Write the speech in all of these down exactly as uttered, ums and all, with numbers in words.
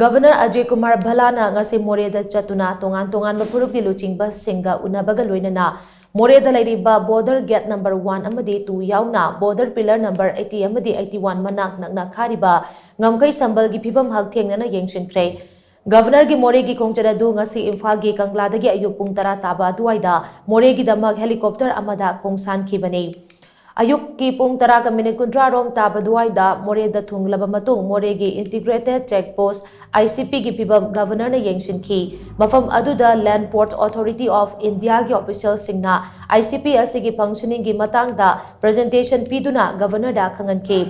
Governor Ajay Kumar ꯚꯜꯂꯥꯅ ꯉꯁꯤ ꯃꯣꯔꯦꯗ ꯆꯠꯇꯨꯅ ꯇꯣꯉꯥꯟ ꯇꯣꯉꯥꯟꯕ ꯐꯨꯔꯨꯞꯀꯤ ꯂꯨꯆꯤꯡꯕꯁꯤꯡꯒ ꯎꯅꯕꯒ ꯂꯣꯏꯅꯅ ꯃꯣꯔꯦꯗ ꯂꯩꯔꯤꯕ ꯕꯣꯔꯗꯔ ꯒꯦꯠ ꯅꯝꯕꯔ ꯋꯥꯟ ꯑꯃꯗꯤ ꯇꯨ ꯌꯥꯎꯅ ꯕꯣꯔꯗꯔ ꯄꯤꯂꯔ ꯅꯝꯕꯔ ꯑꯩꯠꯇꯤ ꯑꯃꯗꯤ ꯑꯩꯠꯇꯤ ꯋꯥꯟ ꯃꯅꯥꯛ ꯅꯛꯅ ꯈꯥꯔꯤꯕ ꯉꯝꯈꯩ ꯁꯝꯕꯜꯒꯤ ꯐꯤꯕꯝ ꯍꯛꯊꯦꯡꯅꯅ ꯌꯦꯡꯁꯤꯟꯈ꯭ꯔꯦ꯫ ꯒꯚꯔꯅꯔꯒꯤ ꯃꯣꯔꯦꯒꯤ ꯈꯣꯡꯆꯠ ꯑꯗꯨ ꯉꯁꯤ ꯏꯝꯐꯥꯜꯒꯤ ꯀꯪꯂꯥꯗꯒꯤ ꯑꯌꯨꯛ ꯄꯨꯡ ꯇꯔꯥ ꯇꯥꯕ ꯑꯗꯨꯋꯥꯏꯗ ꯃꯣꯔꯦꯒꯤꯗꯃꯛ ꯍꯦꯂꯤꯀꯣꯞꯇꯔ ꯑꯃꯗ ꯈꯣꯡꯁꯥꯟꯈꯤꯕꯅꯤ꯫ ꯑꯌꯨꯛꯀꯤ ꯄꯨꯡ ꯇꯔꯥꯒ ꯃꯤꯅꯤꯠ ꯀꯨꯟꯊ꯭ꯔꯥ ꯔꯣꯝ ꯇꯥꯕ ꯑꯗꯨꯋꯥꯏꯗ ꯃꯣꯔꯦꯗ ꯊꯨꯡꯂꯕ ꯃꯇꯨꯡ ꯃꯣꯔꯦꯒꯤ ꯏꯟꯇꯤꯒ꯭ꯔꯦꯇꯦꯗ ꯆꯦꯛ ꯄꯣꯁ, ICPꯒꯤ ꯐꯤꯕꯝ ꯒꯚꯔꯅꯔꯅ ꯌꯦꯡꯁꯤꯟꯈꯤ꯫ ꯃꯐꯝ ꯑꯗꯨꯗ Land Port Authority of Indiaꯒꯤ ꯑꯣꯐꯤꯁꯤꯌꯦꯜꯁꯤꯡꯅ ICP ꯑꯁꯤꯒꯤ ꯐꯪꯁꯅꯤꯡꯒꯤ ꯃꯇꯥꯡꯗ ꯄ꯭ꯔꯖꯦꯟꯇꯦꯁꯟ ꯄꯤꯗꯨꯅ ꯒꯚꯔꯅꯔꯗ ꯈꯪꯍꯟꯈꯤ꯫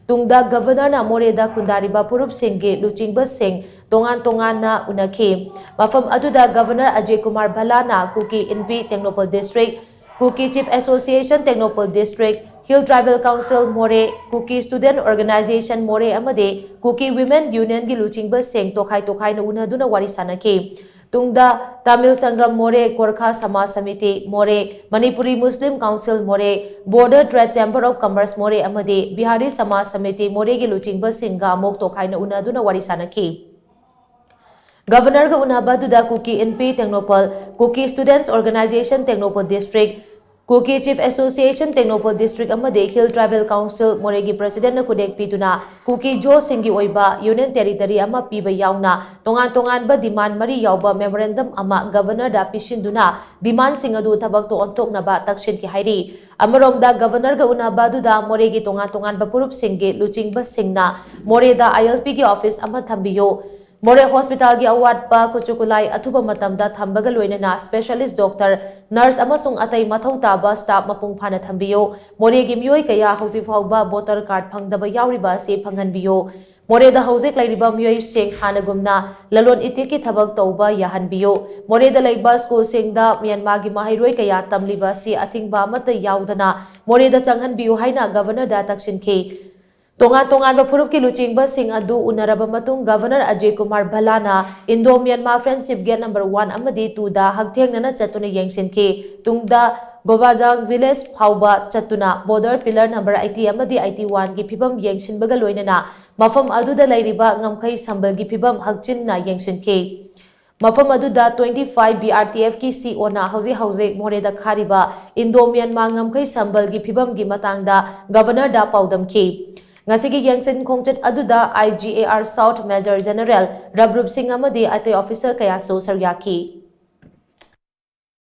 ꯇꯨꯡꯗ ꯒꯚꯔꯅꯔꯅ ꯃꯣꯔꯦꯗ ꯈꯨꯟꯗꯥꯔꯤꯕ ꯐꯨꯔꯨꯞꯁꯤꯡꯒꯤ ꯂꯨꯆꯤꯡꯕꯁꯤꯡ ꯇꯣꯉꯥꯟ ꯇꯣꯉꯥꯟꯅ ꯎꯅꯈꯤ꯫ ꯃꯐꯝ ꯑꯗꯨꯗ ꯒꯚꯔꯅꯔ ꯑꯖꯌ ꯀꯨꯃꯥꯔ ꯚꯜꯂꯥꯅ Kuki Inpi Tengnoupal district, Kuki chief association Tengnoupal district, hill tribal council Moreh, Kuki student organisation ꯃꯣꯔꯦ ꯑꯃꯗꯤ ꯀꯨꯀꯤ ꯋꯤꯃꯦꯟ ꯌꯨꯅꯤꯌꯟꯒꯤ ꯂꯨꯆꯤꯡꯕꯁꯤꯡ ꯇꯣꯈꯥꯏ ꯇꯣꯈꯥꯏꯅ ꯎꯅꯗꯨꯅ ꯋꯥꯔꯤ ꯁꯥꯅꯈꯤ꯫ ꯇꯨꯡꯗ ꯇꯥꯃꯤꯜ ꯁꯪꯒꯝ ꯃꯣꯔꯦ, ꯒꯣꯔꯈꯥ ꯁꯃꯥꯖ ꯁꯃꯤꯇꯤ ꯃꯣꯔꯦ, ꯃꯅꯤꯄꯨꯔꯤ ꯃꯨꯁꯂꯤꯝ ꯀꯥꯎꯟꯁꯤꯜ ꯃꯣꯔꯦ, border trade chamber of commerce ꯃꯣꯔꯦ ꯑꯃꯗꯤ ꯕꯤꯍꯥꯔꯤ ꯁꯃꯥꯖ ꯁꯃꯤꯇꯤ ꯃꯣꯔꯦꯒꯤ ꯂꯨꯆꯤꯡꯕꯁꯤꯡꯒ ꯑꯃꯨꯛ ꯇꯣꯈꯥꯏꯅ ꯎꯅꯗꯨꯅ ꯋꯥꯔꯤ ꯁꯥꯅꯈꯤ꯫ ꯒꯚꯔꯅꯔꯒ ꯎꯅꯕ ꯑꯗꯨꯗ ꯀꯨꯀꯤ ꯏꯟꯄꯤ ꯇꯦꯡꯅꯧꯄꯜ, ꯀꯨꯀꯤ ꯁ꯭ꯇꯨꯗꯦꯟꯠꯁ organisation Tengnoupal district, Kuki chief association Tengnoupal district ꯑꯃꯗꯤ ꯍꯤꯜ ꯇ꯭ꯔꯥꯏꯕꯦꯜ ꯀꯥꯎꯟꯁꯤꯜ ꯃꯣꯔꯦꯒꯤ ꯄ꯭ꯔꯁꯤꯗꯦꯟꯠꯅ ꯈꯨꯗꯦꯛ ꯄꯤꯗꯨꯅ ꯀꯨꯀꯤ ꯖꯣꯁꯤꯡꯒꯤ ꯑꯣꯏꯕ ꯌꯨꯅꯤꯌꯟ ꯇꯦꯔꯤꯇꯔꯤ ꯑꯃ ꯄꯤꯕ ꯌꯥꯎꯅ ꯇꯣꯉꯥꯟ ꯇꯣꯉꯥꯟꯕ ꯗꯤꯃꯥꯟ ꯃꯔꯤ ꯌꯥꯎꯕ ꯃꯦꯃꯣꯔꯦꯟꯗꯝ ꯑꯃ ꯒꯚꯔꯅꯔꯗ ꯄꯤꯁꯤꯟꯗꯨꯅ ꯗꯤꯃꯥꯟꯁꯤꯡ ꯑꯗꯨ ꯊꯕꯛꯇ ꯑꯣꯟꯊꯣꯛꯅꯕ ꯇꯛꯁꯤꯟꯈꯤ ꯍꯥꯏꯔꯤ꯫ ꯑꯃꯔꯣꯝꯗ ꯒꯚꯔꯅꯔꯒ ꯎꯅꯕ ꯑꯗꯨꯗ ꯃꯣꯔꯦꯒꯤ ꯇꯣꯉꯥꯟ ꯇꯣꯉꯥꯟꯕ ꯐꯨꯔꯨꯞꯁꯤꯡꯒꯤ ꯂꯨꯆꯤꯡꯕꯁꯤꯡꯅ ꯃꯣꯔꯦꯗ ILPꯒꯤ ꯑꯣꯐꯤꯁ ꯑꯃ ꯊꯝꯕꯤꯌꯨ, ꯃꯣꯔꯦ ꯍꯣꯁꯄꯤꯇꯥꯜꯒꯤ ꯑꯋꯥꯠꯄ ꯈꯨꯠꯁꯨ ꯈꯨꯠꯂꯥꯏ ꯑꯊꯨꯕ ꯃꯇꯝꯗ ꯊꯝꯕꯒ ꯂꯣꯏꯅꯅ ꯁ꯭ꯄꯦꯁꯤꯌꯦꯂꯤꯁ꯭ꯠ ꯗꯣꯛꯇꯔ, ꯅꯔꯁ ꯑꯃꯁꯨꯡ ꯑꯇꯩ ꯃꯊꯧ ꯇꯥꯕ ꯁ꯭ꯇꯥꯐ ꯃꯄꯨꯡ ꯐꯥꯅ ꯊꯝꯕꯤꯌꯨ꯫ ꯃꯣꯔꯦꯒꯤ ꯃꯤꯑꯣꯏ ꯀꯌꯥ ꯍꯧꯖꯤꯛ ꯐꯥꯎꯕ ꯚꯣꯇꯔ ꯀꯥꯔꯗ ꯐꯪꯗꯕ ꯌꯥꯎꯔꯤꯕ ꯑꯁꯤ ꯐꯪꯍꯟꯕꯤꯌꯨ꯫ ꯃꯣꯔꯦꯗ ꯍꯧꯖꯤꯛ ꯂꯩꯔꯤꯕ ꯃꯤꯑꯣꯏꯁꯤꯡ ꯍꯥꯟꯅꯒꯨꯝꯅ ꯂꯂꯣꯟ ꯏꯇꯤꯛꯀꯤ ꯊꯕꯛ ꯇꯧꯕ ꯌꯥꯍꯟꯕꯤꯌꯨ꯫ ꯃꯣꯔꯦꯗ ꯂꯩꯕ ꯁ꯭ꯀꯨꯜꯁꯤꯡꯗ ꯃ꯭ꯌꯥꯟꯃꯥꯔꯒꯤ ꯃꯍꯩꯔꯣꯏ ꯀꯌꯥ ꯇꯝꯂꯤꯕ ꯑꯁꯤ ꯑꯊꯤꯡꯕ ꯑꯃꯠꯇ ꯌꯥꯎꯗꯅ ꯃꯣꯔꯦꯗ ꯆꯪꯍꯟꯕꯤꯌꯨ ꯍꯥꯏꯅ ꯒꯚꯔꯅꯔꯗ ꯇꯛꯁꯤꯟꯈꯤ꯫ ꯇꯣꯉꯥꯟ ꯇꯣꯉꯥꯟꯕ ꯐꯨꯔꯨꯞꯀꯤ ꯂꯨꯆꯤꯡꯕꯁꯤꯡ ꯑꯗꯨ ꯎꯅꯔꯕ ꯃꯇꯨꯡ ꯒꯚꯔꯅꯔ ꯑꯖꯌ ꯀꯨꯃꯥꯔ ꯚꯜꯂꯥꯅ Indo Myanmar friendship gate number one ꯑꯃꯗꯤ ꯇꯨꯗ ꯍꯛꯊꯦꯡꯅꯅ ꯆꯠꯇꯨꯅ ꯌꯦꯡꯁꯤꯟꯈꯤ꯫ ꯇꯨꯡꯗ ꯒꯣꯕꯥꯖꯥꯡ ꯚꯤꯂꯦꯖ ꯐꯥꯎꯕ ꯆꯠꯇꯨꯅ border pillar number eighty ꯑꯃꯗꯤ eighty one ꯒꯤ ꯐꯤꯕꯝ ꯌꯦꯡꯁꯤꯟꯕꯒ ꯂꯣꯏꯅꯅ ꯃꯐꯝ ꯑꯗꯨꯗ ꯂꯩꯔꯤꯕ ꯉꯝꯈꯩ ꯁꯝꯕꯜꯒꯤ ꯐꯤꯕꯝ ꯍꯛꯆꯤꯟꯅ ꯌꯦꯡꯁꯤꯟꯈꯤ꯫ ꯃꯐꯝ ꯑꯗꯨꯗ twenty five BRTF ꯀꯤ COꯅ ꯍꯧꯖꯤꯛ ꯍꯧꯖꯤꯛ ꯃꯣꯔꯦꯗ ꯈꯥꯔꯤꯕ ꯏꯟꯗꯣ ꯃ꯭ꯌꯥꯟꯃꯥꯔ ꯉꯝꯈꯩ ꯁꯝꯕꯜꯒꯤ ꯐꯤꯕꯝꯒꯤ ꯃꯇꯥꯡꯗ Governorꯗ ꯄꯥꯎꯗꯝꯈꯤ꯫ ꯉꯁꯤꯒꯤ ꯌꯦꯡꯁꯤꯟ ꯈꯣꯡꯆꯠ ꯑꯗꯨꯗ IGAR South Major General ꯔꯕꯔꯨꯞ ꯁꯤꯡ ꯑꯃꯗꯤ ꯑꯇꯩ officer ꯀꯌꯥꯁꯨ ꯁꯔꯨꯛ ꯌꯥꯈꯤ꯫